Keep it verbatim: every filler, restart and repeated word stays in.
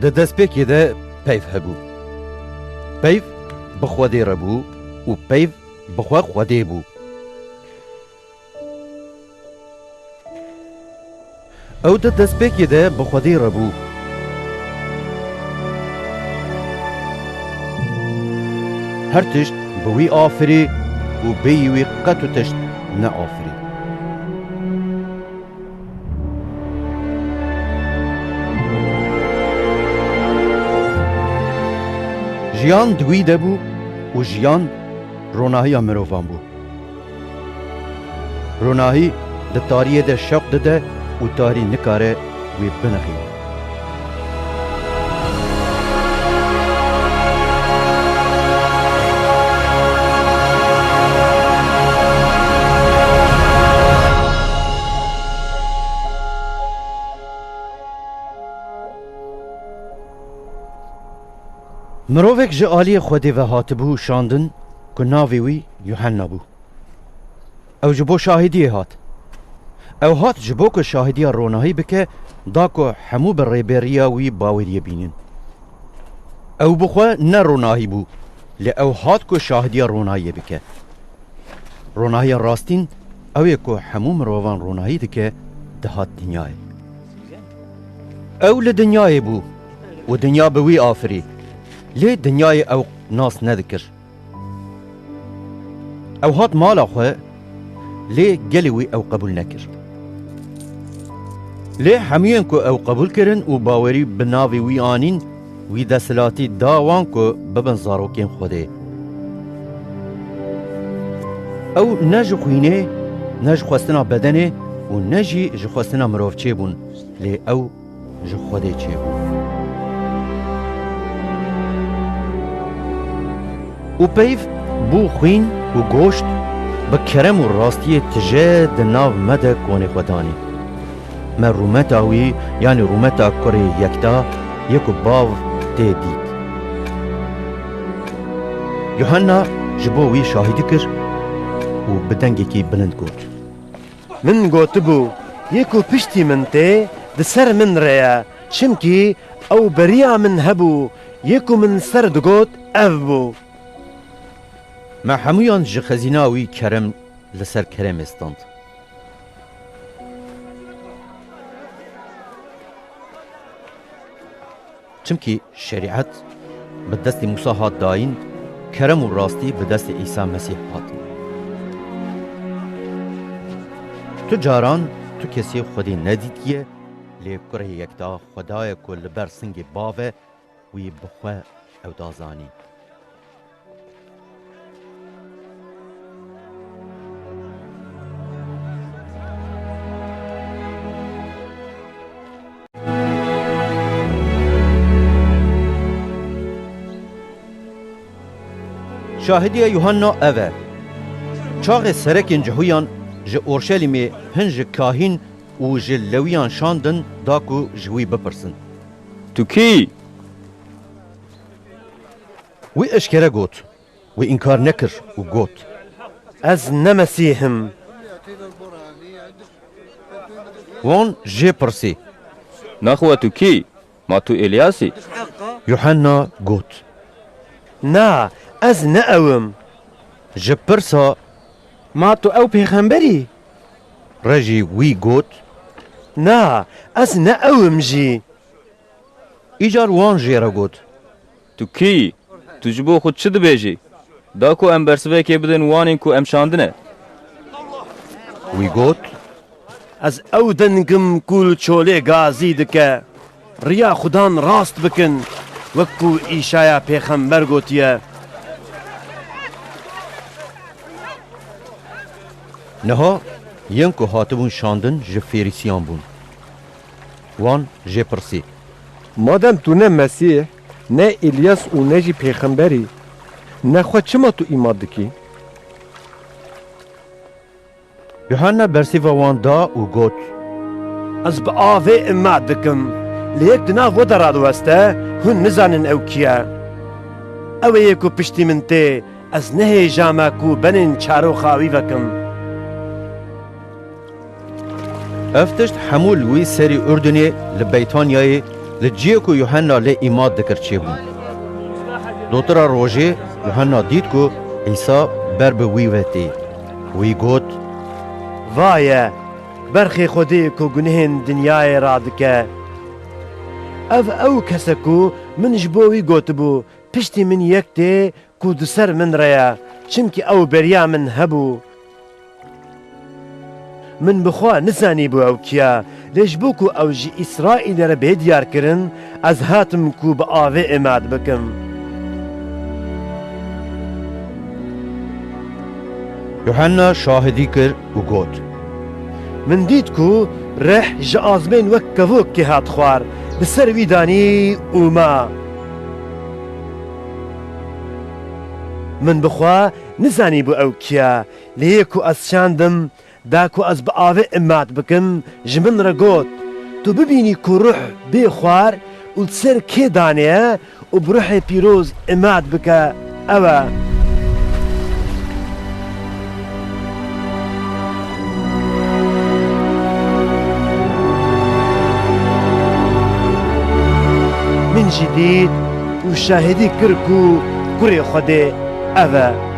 Di destpêkê de peyv hebû. Peyv bi Xwedê re bû û peyv bi xwe Xwedê bû. Ew di destpêkê de bi Xwedê re bû. Her tişt bi wî afirî û bêyî wî qet û tişt neafirî. Jiyan di wî de bû û jiyan ronahiya mirovan bû. Ronahî di tariyê de şewq dide û tarî nikare wê binixîne. Mirovek ji aliyê Xwedê ve hatibû şandin ku navê wî Yuhenna bû. Ew ji bo şahidiyê hat. Ew hat ji bo ku şahidiya ronahî bike, da ku hemû bi rêberiya wî baweriyê bînin. Ew bi xwe ne ronahî bû, lê ew hat ku şahidiya ronahiyê bike. Ronahiya rastîn ew ê ku hemû mirovan ronahî dike, dihat dinyayê. Ew li dinyayê bû û dinya bi wî afirî, lê dinyayê ew nas nedikir. Ew hat mala xwe, lê gelê wî ew qebûl nekir. Lê hemûyên ku ew qebûl kirin û bawerî bi navê wî anîn, wî desthilatî da wan ku bibin zarokên Xwedê. Ew ne ji xwînê, ne ji xwestina bedenê û ne jî ji xwestina mirov çêbûn, lê ew ji Xwedê çêbû. Û peyv bû xwîn û goşt, bi kerem û rastiyê tije di nav me de konê xwe danî. Me rûmeta wî, yanî rûmeta kurê yekta yê ku bav tê dît. Yuhanna ji bo wî şahidî kir û bi dengekî bilind got. Min gotibû, yê ku piştî min tê, di ser min re ye, çimkî ew beriya min hebû, yê ku min ser digot, ev bû. Me hemûyan ji xezîna wî kerem li ser keremê stand. Çimkî şerîet bi destê Mûsa hat dayîn, kerem û rastî bi destê Îsa Mesîh hat. Tu caran tu kesê Xwedê nedîtiye, lê Kurê Yekta Xweda ye ku li ber singê Bav e, wî bi xwe ew da zanîn. Şahidiya Yuhanna ev e. Çaxê serekên Cihûyan ji Orşelîmê hin ji kahîn û ji Lewiyan şandin da ku ji wî bipirsin. Tu kî yî? Wî eşkere got. Wî înkar nekir û got. Ez ne Mesîh im. Wan jê pirsî. Naxwe tu kî yî? Ma tu Elyas î? Yuhanna got. Na, ez ne ew im. Ji pirsa. Ma tu ew pêxember î? Re jî wî got. Na, ez ne ew im jî. Îcar wan jê re got. Tu kî yî? Tu ji bo xwe çi dibêjî? Da ku em bersivekê bidin wanên ku em şandine. Wî got. Ez ew deng im ku li çolê gazî dike, riya Xudan rast bikin, wek ku Îşaya pêxember gotiye. Niha yên ku hatibûn şandin ji Fêrîsiyan bûn. Wan jê pirsî. Madem tu ne Mesîh, ne Îlyas û ne jî pêxember î, nexwe çima tu îmad dikî? Yuhanna bersîva wan da û got. Ez bi avê îmad dikim, lê yek di nav we de radiweste, hûn nizanin ew kî ye. Ew ê yê ku piştî min tê, ez nehêja me ku benên çaroxa wî vekim. Ev tişt hemû li wî serî Urdunê li Beytanyayê Di ciyê ku Yuhenna lê îmad dikir çêbûn. Dotira rojê Yuhenna dît ku Îsa ber bi wî ve tê. Wî got, "Va ye, berxê Xwedê ku gunehên dinyayê radike. Ev ew kes e ku min ji bo wî gotibû, piştî min yek tê ku di ser min re ye, çimkî ew beriya min hebû. Min bi xwe nizanîbû ew kî ye, lê ji bo ku ew ji Îsraîlê re bê diyarkirin, ez hatim ku bi avê îmad bikim." Yuhenna şahidî kir û got, "Min dît ku rih ji azmên wek kevokê hat xwar, li ser wî danî û ma. Min bi xwe nizanîbû ew kî ye, lê yê ku ez şandim, da ku ez bi avê îmad bikim, ji min re got, 'Tu bibînî ku ruh bê xwar û li ser kê danê ye û bi ruhê pîroz îmad bike, ew e.'" Min jî dît û şahidî kir ku Kurê Xwedê ev e.